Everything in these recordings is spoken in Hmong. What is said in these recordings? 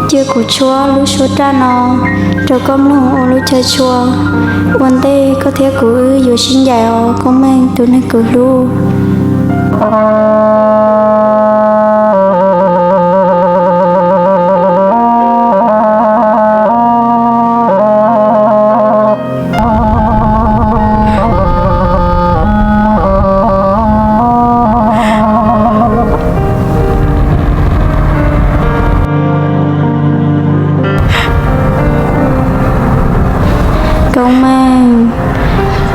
Cia kuv tshuab lub suab raj no rau koj mloog ua lub chaw tshua. Ua ntej koj thiab kuv wb yuav sib ncaim os Koob Meej tus neeg kuv hlub. Koob Meej,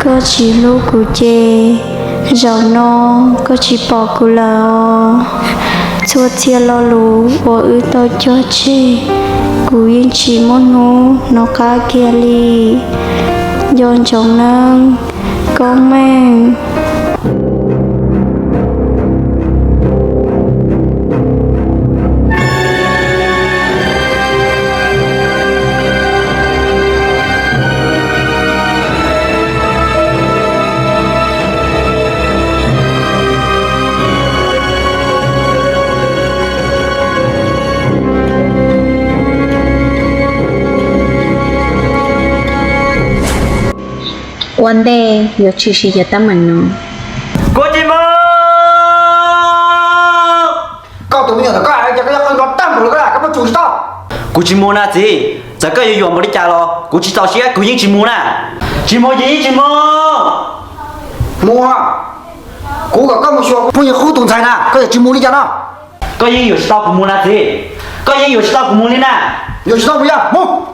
koj tsis hlub kuv ces Zaum no koj tsis pom kuv lawm os. Txhua txhia lo lus uas wb tau cog tseg, kuv yeej tsis muaj hnub hnov qab kiag li. Nco ntsoov nawb, Koob Meej. Ua ntej yuav tshwm sim yog tab meeg no. Kuv tsis mus! Koj tus me nyuam ntawm koj, cas koj yuav qw nrov tag npaum li ko, koj puas tsum tsis tau? Kuv tsis mus na txiv, txawm koj yuav yuam npaum li cas los kuv tsis txaus siab, kuv yeej tsis mus na. Tsis mus ces yeej tsis mus. Mus, kuv kom koj mus xyuas phooj ywg Qub tus ntxhais na, koj yuav tsis mus li cas no? Koj yeej yuam tsis tau kuv mus na txiv, koj yeej yuam tsis tau kuv mus li na. Yuam tsis tau mus yog mus.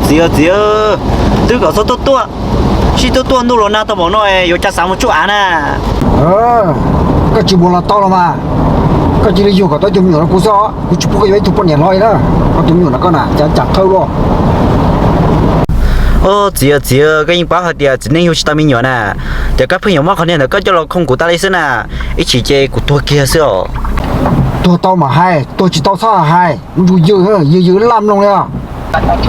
Txiv, txiv, twb kom txhob tuaj tuaj, sib tuaj tuaj ntuj los nag tau npaum no yuav cas xav mus tsuj av na. Koj tsis mus los tau los mas, koj cia li yug kom tau tus me nyuam rau kuv xwb os, kuv tsis pub koj yuav ib tug poj niam hlo li na. Koj tus me nyuam ntawm koj na cas cas thawj luaj. Txiv, txiv, koj yeej paub hais tias txiv neej yug tsis tau me nyuam na, ces koj pheej yuav muab qhov niag ntawm koj coj los khoom kuv tas li xwb na, ib chim ces kuv tuag kiag xwb os. Tuag tau mas hais, tuag tsis tau txhob hais, ntsuj yws, yws yws laj mloog li os. Neb tod,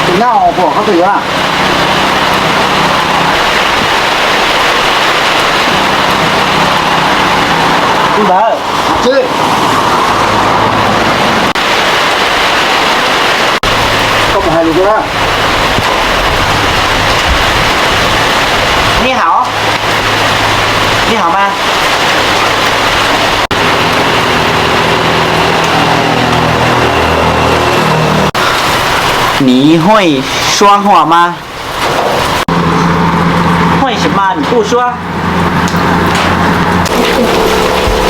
tus nyab os, puas koj tuaj yuav na? Tus ntawd, koj mus hais lus rau na. Ni hao, ni hao mas. 你会说话吗？ 为什么你不说？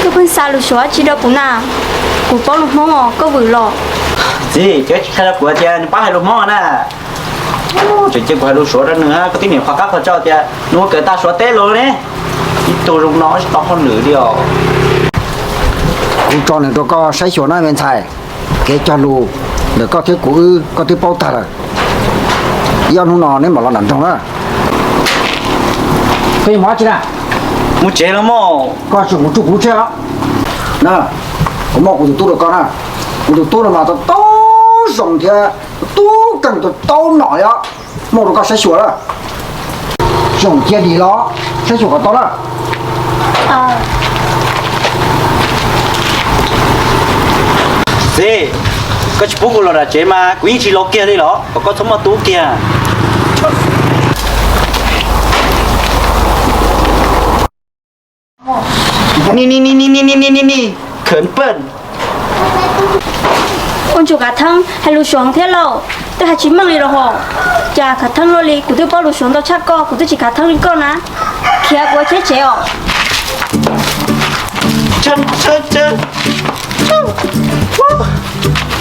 Koj pheej xa lus Suav tsis rau kuv na, kuv paub lus Hmoob os, koj vwm los. Txiv, koj tsis qhia rau kuv tias nws paub hais lus Hmoob na. Tseem cia kuv hais lus Suav rau nws, koj twb niam qhov qab qhov tsaus tias nws ua kawm tau Suav teb los ne. Ib tug zoo no tsis tau hauj lwm li os. Kuv tso nws rau koj saib xyuas na me ntxhais. Kev cog lus ntawm koj thiab kuv wb koj twb paub tag lawm. Ib ob hnub no neb mam los nram nroog na. Koj yuav mus dab tsi na? Mus tsev los mas. Koj tseem mus tsuj kuv lub tsheb os. Na, kuv muaj kuv tus tub rau koj na. Kuv tus tub no mas tau tau zoo thiab, tub keej tau tau nom li os. Muaj rau koj saib xyuas na. Zoo cia li los saib xyuas kom tau na. Txiv, koj tsis pub kuv los nram tsev mas kuv yeej tsis los kiag li los kom koj txhob muaj tub kiag. Ni ni ni ni ni ni ni ni ni, khawv npawj. Ua ntsuag Khav Theeb, hais lus Suav thiab lauj, twb hais tsis meej li los hos. Cas Khav Theeb luaj li, kuv twb paub lus Suav ntau tshaj koj, kuv twb tsis Khav Theeb li koj na. Khiav kuv ua tsheb tsev os.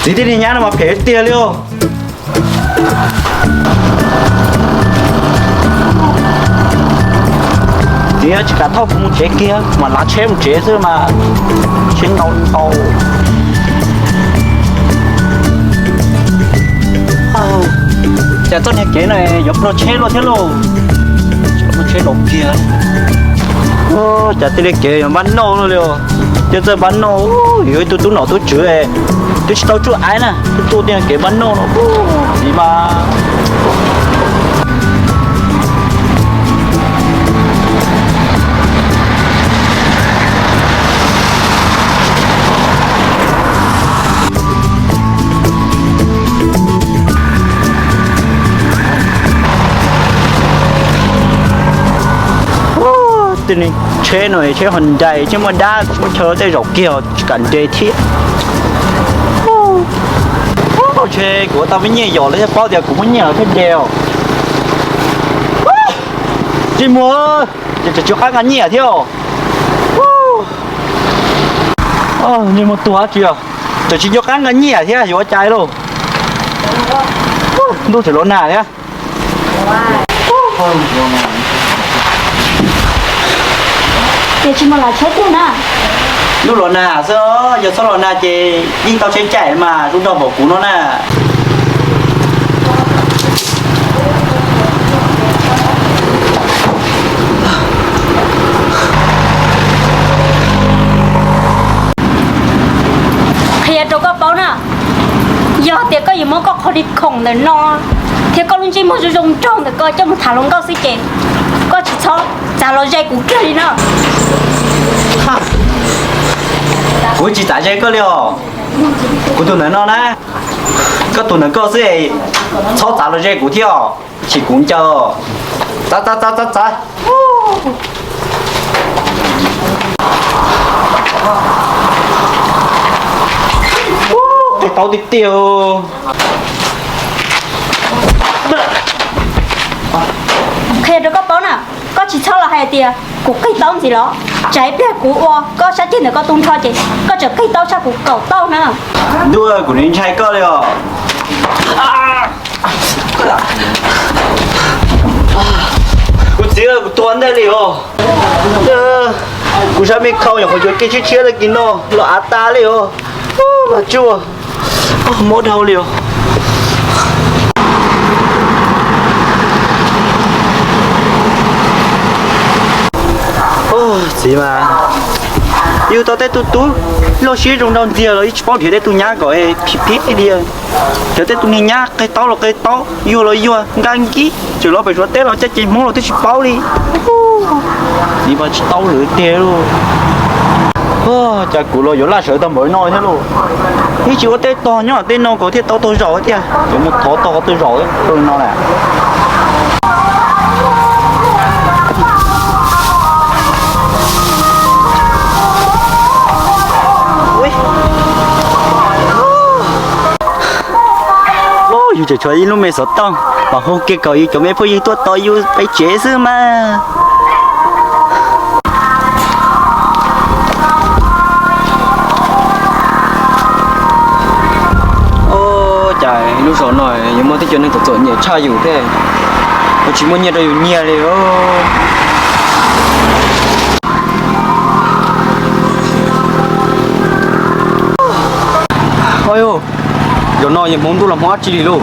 Txiv thiab niag nyab no mas phem tiag li os. Txiv tsis kam thauj kuv mus tsev kiag, kuv mam lav tsheb mus tsev xwb mas tsheb ntau ntau. Cas txoj niag kev no yuav pluag tsheb luaj thiab lauj. Pluag tsheb los kiag. Cas tij li kev yuav npab noj luaj li. Thiab txawj npab noj, yuav ib tug tub nom tub tswv twb tsis tau tsuj av na, twb tuaj tij kev npab noj no. Txiv mas Tej tsheb no tsheb Honda, tsheb muaj dab muaj chaw tej zaum kiag tsis kam nres thiab. Ntshe kuv ua tau muaj nyiaj yom, lawv thiaj paub tias kuv muaj nyiaj lawv thiaj nres os. Ntsej muag, ces tseem tsis qab nqa nyiaj thiab os. Ntsej muag tuag dab tsi os, tseem tsis nco qab nqa nyiaj thiab, yuav ua cas lauj. Ntuj tseem los nag thiab. Ces tsis mus lawm tsheb tiag na. Ntuj los nag xwb, yog txhob los nag ces yeej tau tsheb caij mas zoo nraug npaum kuv no na. Qhia rau koj paub na, yog tias koj yuav muab koj qhov li khoom ntawm no thiab koj lub ntsej muag zoo zoo nraug ntawm koj coj mus tham hluas nkauj xwb ces koj tsis txhob txav los ze kuv kiag li no. Kuv tsis txav ze koj li os. Kuv tus ntawm no na, koj tus ntawm koj xwb, txhob txav los ze kuv thiab os, chim kuv ncaws. Txav txav txav txav txav. Qhia tau tiag tiag. Qhia rau koj paub na, koj tsis txhob los hais tias kuv qig tau ntxiv los, tsam ib pliag kuv ua koj sab ceg ntawm koj tu nrho ces koj tseem qig tau tshaj kuv kaum tauj na. Ntuj, kuv ntshai koj li os. Kuv txiv, kuv tuag ntej li os. Kuv sab me khau nyuam qhuav yuav kiag tshiab tshiab tag kis no los av tas li os. Mas tsuaj, mob dhau li os. Txiv mas, yug tau tej tug tub loj siab zoo nraug ntxiag los yeej tsis paub nrhiav tej tug nyab kom phim phiab li. Cov tej tug niag nyab qig taub los qig taub, yuag los yuag nkaj nkib, tseem los pem Suav teb los caj ces Hmoob los twb tsis paub li. Txiv mas tsis tau lwm tiag lauj. Cas kuv los yuav laj sawv tag npaum no thiab lauj. Ib tsis ua tej tog nyob tej no kom thiaj tau tau zaum thiab tiag, yuav mus thov tog tau zaum rau no na. Yus tseem tshuav ib lub me xov tooj, mas hu kiag kom yus cov me phooj ywg tuaj tos yus pem tsev xwb mas. Cas lub zos no yuav muaj tej cov neeg txom txom nyem tshaj yus thiab, ua tsis muaj nyiaj rau yus nyiag li. Zos no yog Hmoob ntuj los Hmoob dab tsi li lauj?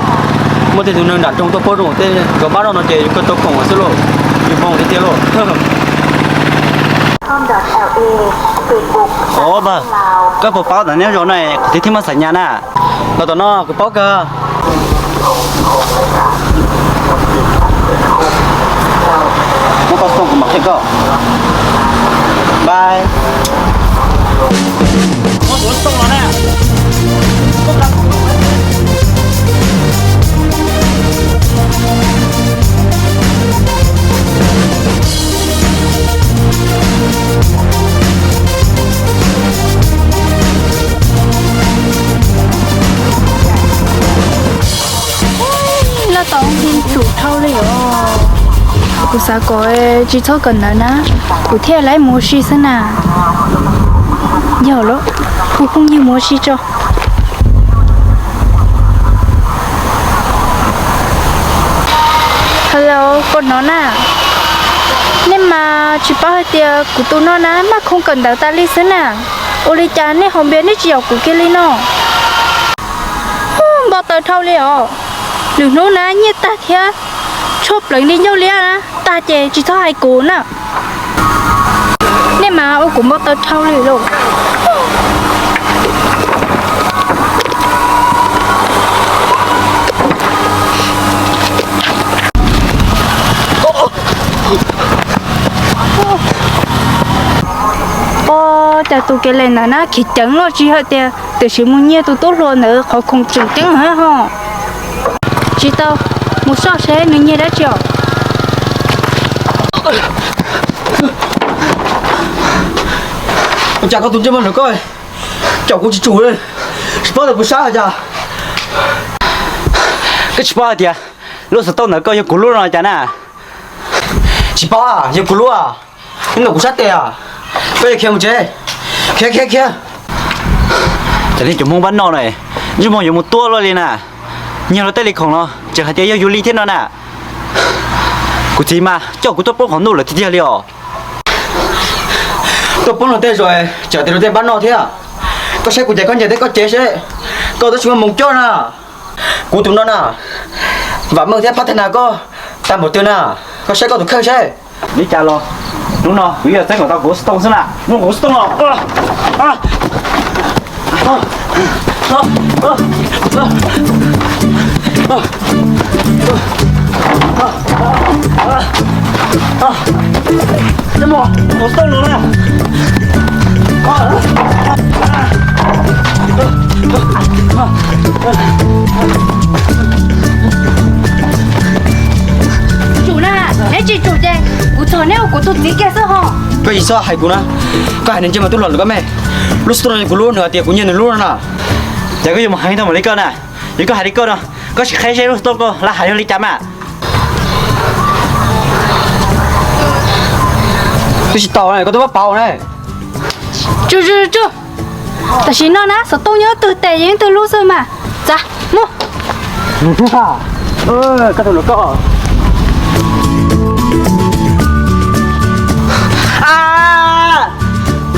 Muaj tej tug neeg nram nroog tuaj paub zoo tej zos npab zos no ces yus kawg tau koom xwb lauj, yus hmoo tiag tiag lauj. Os, koj puas paub tias neb zos no qhov twg thiaj muaj xam nyas na? Los tom no kuv paub kawg. Muab koj xoo kuv mam qhia koj. Bye. Loj tom ntej tsum dhau li os. Kuv xav kom tsis txhob kawm ntawv na, kuv thiaj li mus ua si xwb na. Yog lawm, kuv phooj ywg mus ua si tso. Hello, koj hnov na? Nej mas tsis paub hais tias kuv tus no na maj khoo kawm ntawv tas li xwb na. Ua li cas nej hauv npias nej tsis yaum kuv kiag li no? Npau taws dhau li os. Lwm hnub na nyiaj tag thiab tshuaj pleev li ncauj liab na tag ces tsis txhob hais kuv na. Nej mas ua kuv npau taws dhau li lauj. Os, cas tus kev lem ntawd na khiav ceev los tsis hais tias tiam sis mus nyiag tus tub hluas ntawd qhov khoom tseem ceeb hos. Tsis tau, mus soj seb nws nyiag dab tsi os. Cas koj tus ntsej muag ntawm koj caum kuv tsis tsum li, tsis paub tias kuv sab hais cas? Koj tsis paub hais tias lub xov tooj ntawd koj yog kuv lub no cas na? Tsis paub, yog kuv lub. Ib ntawm kuv sab tes, koj yuav khiav mus tsev, khiav khiav khiav. Cov neeg cov Hmoob pab no na, ntsej muag yuav mus tuaj luaj li na. Nyiag luag tej li khoom no tseem hais tias yog yus li thiab no na. Kuv txiv mas coj kuv tuaj poob qhov ntuj lawm tiag tiag li os. Tuaj poob luag tej zaum tseem tias luag tej pab no thiab. Koj saib kuv ces koj ncaim tej koj cev seb, koj twb tsis muaj hmoo coj na. Kuv tus no na, vam meej thiab phab thaj nas koj tag npaum twg na, koj saib koj tus kheej seb. Li cas los hnub no kuv yuav txeeb kom tau kuv xov tooj xwb na, muab kuv xov tooj los. Muab kuv xov tooj los na. Tsum na, neb tsis tsum ces kuv txog neb ua kuv tus txiv kiag xwb ho. Koj tsis txhob hais kuv na, koj hais nws ntsej muag tub hluas ntawm koj me. Lub xov tooj no yog kuv lub, nws hais tias kuv nyiag nws lub no na. Ces koj yuav mus heev tau mam li koj na, yog koj hais li koj no, koj sim qheb seb lub xov tooj koj laj hais yog li cas mas. Twb tsis tau ne, koj twb muab pauv ne. Tsum tsum tsum, tam sim no na xov tooj nyob twg tes yeej twg lub xwb mas. Txav mus. Koj tus no koj.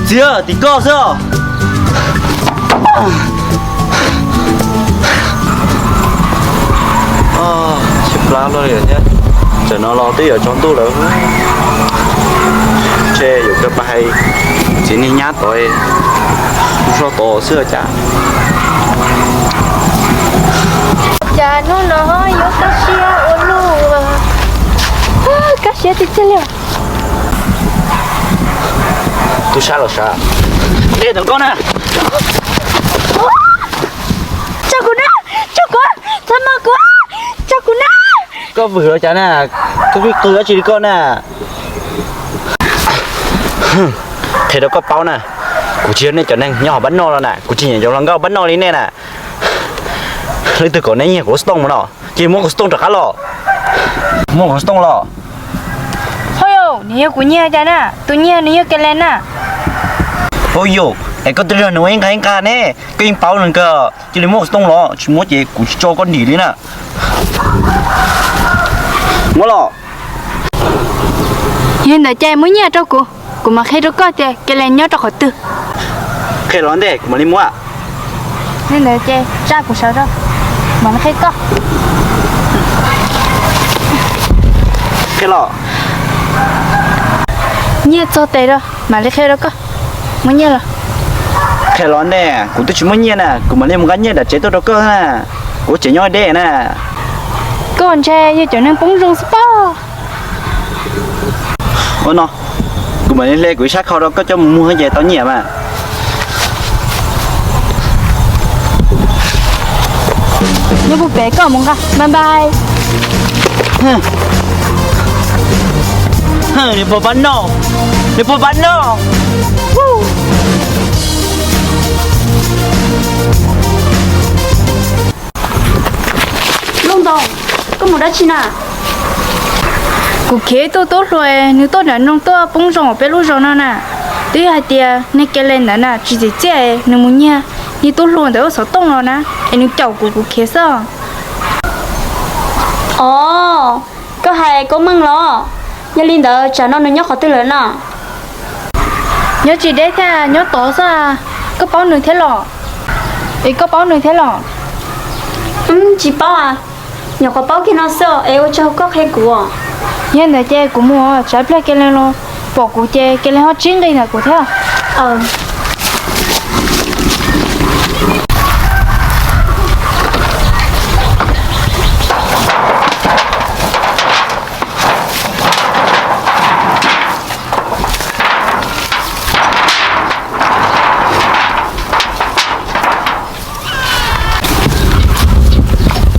Txiv, tim koj xwb. Tshaib plab luaj li thiab, tam no los twb yuav tsaus ntuj lawm. Ntshe yuav kawg pab hais txiv niag nyab tod, mus so tod xwb cas. Cas hnub no yuav kaj siab ua luaj, kaj siab tiag tiag li. Tub sab los sav, dej ntawm koj na. Tso kuv na, tso kuv, txhob mos kuv, tso kuv na. Koj vwm los cas na, koj qw dab tsi li koj na. Qhia rau koj paub na, kuv tsis yog nej cov neeg nyob hauv pab no los na, kuv tsis nyiam cov hluas nkauj pab no li nej na. Leej twg kom nej nyiag kuv xov tooj mus no, cia muab kuv xov tooj rov qab los. Muab kuv xov tooj los. Hos yog nws yog kuv nyiag cas na, tus nyiag nws yog Kele na. Hos yog, es koj twb nrog nws ua ib nqag ib nqag ne, koj yeej paub nws kawg, cia li muab kuv xov tooj los, tsis muab ces kuv tsis tso koj nrim li na. Muab los. Yog li ntawd ces muab nyiaj rau kuv, kuv mam qhia rau koj tias Kele nyob rau qhov twg. Qhia los ntej kuv mam li muab. Li ntawd ces tsa kuv sawv rau, mam li qhia koj. Qhia los. Nyiaj txog tes rau mam li qhia rau koj. Muab nyiaj los. Qhia los ntej, kuv twb tsis muaj nyiaj na, kuv mam li mus nqa nyiaj nram tsev tuaj rau koj na. Kuv tsev nyob deb na. Koj ntshe yog cov neeg poob zoo xwb pob. Ua no, kuv mam li hle kuv ib sab khau rau koj coj mus muag ces tau nyiaj mas. Nyob puag pem koj mus nqa, bye bye. Nws puas pab noj, nws puas pab noj. Luj Ntoo, koj mus dab tsi na? Kuv khiav ib tug tub hluas, nws tuaj nram nroog tuaj poob zoo peb lub zos no na. Twb yog hais tias niag Kele ntawd na tsis tsim txiaj, nws mus nyiag niag tub hluas ntawd ua xov tooj los na, es nws caum kuv, kuv khiav xwb. Os, koj hais Koob Meej los? Yog li ntawd tsam no nws nyob qhov twg lawm na? Nyob tsis deb thiab, nyob tod xwb. Koj paub nws thiab los? Es koj paub nws thiab los? Tsis paub a, nyuam qhuav paub kiag no xwb es ua tsaug koj qhia kuv. Yog ntawd ces kuv mus, tsam pliag Kele los pom kuv ces Kele ho tsib nqi ntawm kuv thiab.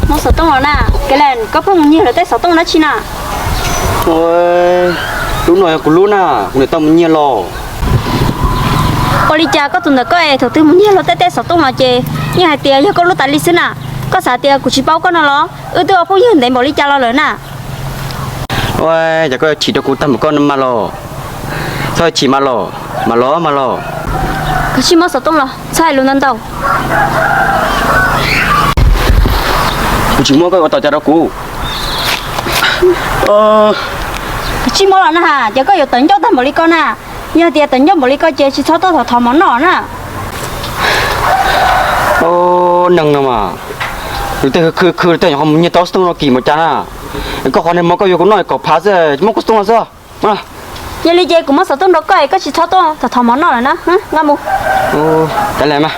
Muab xov tooj los na. Kele, koj pheej mus nyiag lawv tej xov tooj dab tsi na? Lub no yog kuv lub na, kuv niam tau mus nyiag los. Ua li cas koj tus ntawm koj es thaum twg mus nyiag luag tej teb xov tooj los ces yeej hais tias yog koj lub tas li xwb na? Koj xav tias kuv tsis paub koj no los? Wb twb ua phooj ywg ntev npaum li cas los lawm na. Ua, cas koj yuav chim rau kuv tag npaum koj no mas los? Txhob chim mas los, mas los mas los. Koj sim muab xov tooj los, txhob hais lus ntau ntau. Kuv tsis muab, koj ua tau cas rau kuv? Koj sim muab los na has, ces koj yuav tawv ncauj tag npaum li koj na. Yog tias tawv ncauj npaum li koj ces tsis txhob tuaj thov mov noj na. Neeg no mas, lus tej khw khw tej nyuam qhuav mus nyiag tau xov tooj no kis mus cas na. Koj qhov niag mov koj yuav kuv noj kaum phav xwb, muab kuv xov tooj no xwb. Yog li ces kuv muab xov tooj rau koj es koj tsis txhob tuaj thov mov noj lawm na, nqa mus. Ua li mas,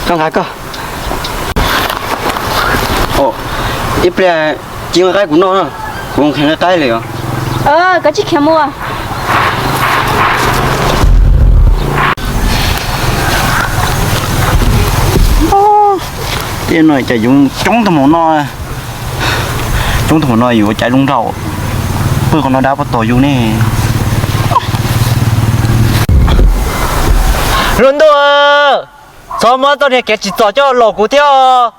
koj nqa koj. Ib pliag cia nqa qaib kuv noj na, kuv kheev nqa qaib li os. Koj tsis kheev mus. Tej no cas yuav coob tag npaum no, coob tag npaum no yuav ua cas zoo nraug. Pw qhov no dab puas tos yus ne. Hluas ntuj, txhob muab txoj niag kev tsim txom coj los kuv thiab.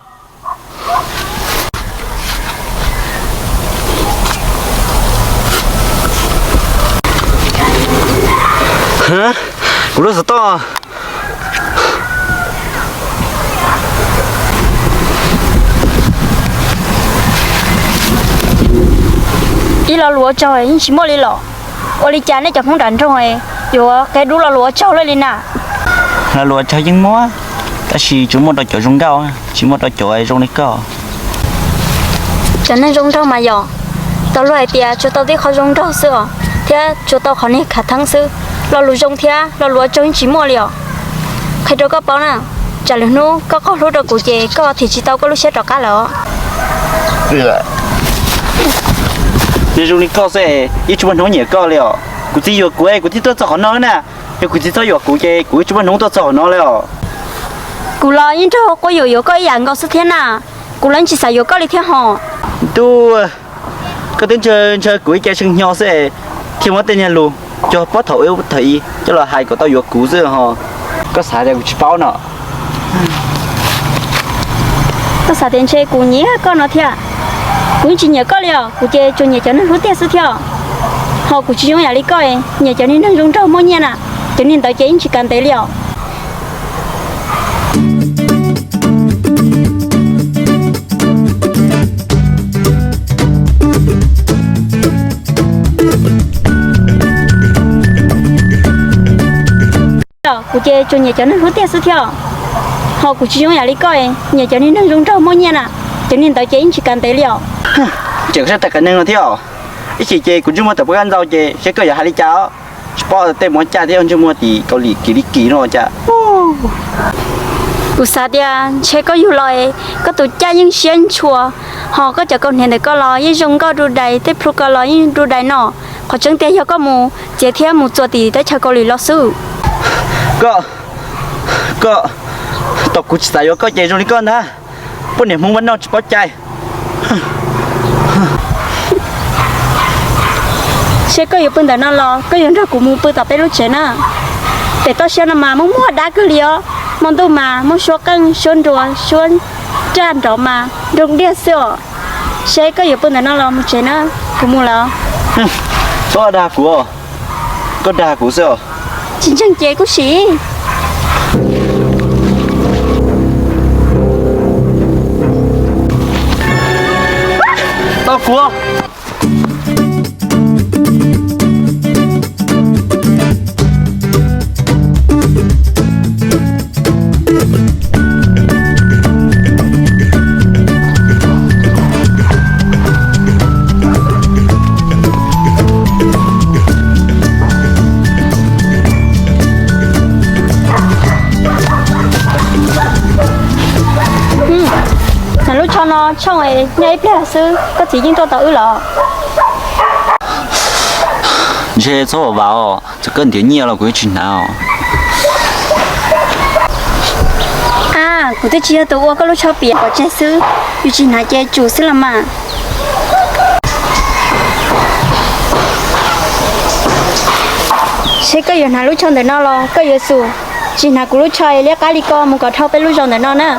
Kuv lub xov tooj. Ib lo lus ua tsaug yeej tsis muaj li los? Ua li cas nej cov Hmoob nram nroog yuav qia dub lo lus ua tsaug luaj li na? Lo lus ua tsaug yeej muaj, tab sis tsuas muaj rau cov zoo nkauj, tsis muaj rau cov zoo li koj. Cov neeg zoo nraug mas yog tau luag hais tias tsuas tau tib qho zoo nraug xwb os, thiab tsuas tau qhov niag khav theeb xwb. Lo lus zoo thiab lo lus ua tsaug yeej tsis muaj li os. Qhia rau koj paub na, tsam lwm hnub koj qaug hlub rau kuv ces koj thim tsis tau koj lub siab rov qab lawm os. Neeg zoo li koj xwb, yeej tsis muaj hnub nyiam koj li os. Kuv txiv yuam kuv, kuv thiaj tuaj txog qhov no na. Yog kuv txiv txhob yuam kuv ces kuv yeej tsis muaj hnub tuaj txog qhov no li os. Kuv los yeej nrog quab yuam yuav koj ib yam nkaus xwb thiab na. Kuv los yeej tsis xav yuav koj li thiab hos. Ntuj, koj twb ntshaw ntshaw kuv ib ce tseem hnyo xwb, thiaj muab tej niag lus cog pob thaum ub thaum i coj los hais kom tau yuav kuv xwb hos. Koj xav tias kuv tsis paub no? Koj xav tias ntshe kuv nyiam koj no thiab? Kuv yeej tsis nyiam koj li os, kuv ces tsuas nyiam cov neeg hlub tiag xwb thiab. Hos kuv tsis zoo yam li koj, nyiam cov niag neeg zoo nraug muaj nyiaj na, cov niag ntawd ces yeej tsis kav ntev li os. Kuv ces tsuas nyiam cov neeg hlub tiag xwb thiab. Hos kuv tsis zoo yam li koj, nyiam cov niag neeg zoo nraug muaj nyiaj na, cov niag ntawd ces yeej tsis kav ntev li os. Ces koj sab tag qias neeg no thiab os. Ib chim ces kuv ntsej muag tawm pob kab ntxau ces seb koj yuav hais li cas os. Tsis paub tej muaj caj thiab ntsej muag tim Kaus Lim kim li kim no cas. Kuv xav tias ntshe koj yug los, koj tus caj yeej siab ntshua, hos koj cov kaus hniav ntawm koj los yeej zoo nkauj du dais, tej plhu koj los yeej du dais no. Qhov tseeb tiag yog koj mus txiav thiab mus txuas tim teb chaws Kaus Lim los xwb. Koj, koj, tau kuv tsis xav yuav koj ces zoo li koj ntag. Poj niam Hmoob vaj noj tsis paub cai. Seb koj yuav pw ntawm no los koj yuav nrog kuv mus pw tom peb lub tsev na. Pem toj siab no mas muaj muaj dab kawg li os. Hmo ntuj mas muaj suab qeej, suab nruas, suab raj nrov mas nroo diaj xwb os. Seb koj yuav pw ntawm no los mus tsev na, kuv mus lawm. Txhob dag kuv, koj dag kuv xwb os. Tsis ntseeg ces kuj sim. Tau kuv. Lub tsho no tshooj nyob ib pliag xwb koj txiv yeej tuaj tau wb los. Ntshe txhob vam vam os, txawm koj ntiav nyiaj los kuv yeej tsis hnav os. A, kuv twb tsis yog tus ua koj lub tsho piam, pov tseg xwb, yus tsis hnav ces tsum xwb los mas. Thiab koj yuav hnav lub tsho ntawm no los koj yuav xus, tsis hnav kuv lub tsho es liab qab li ko mus kom dhau peb lub zos ntawm no na.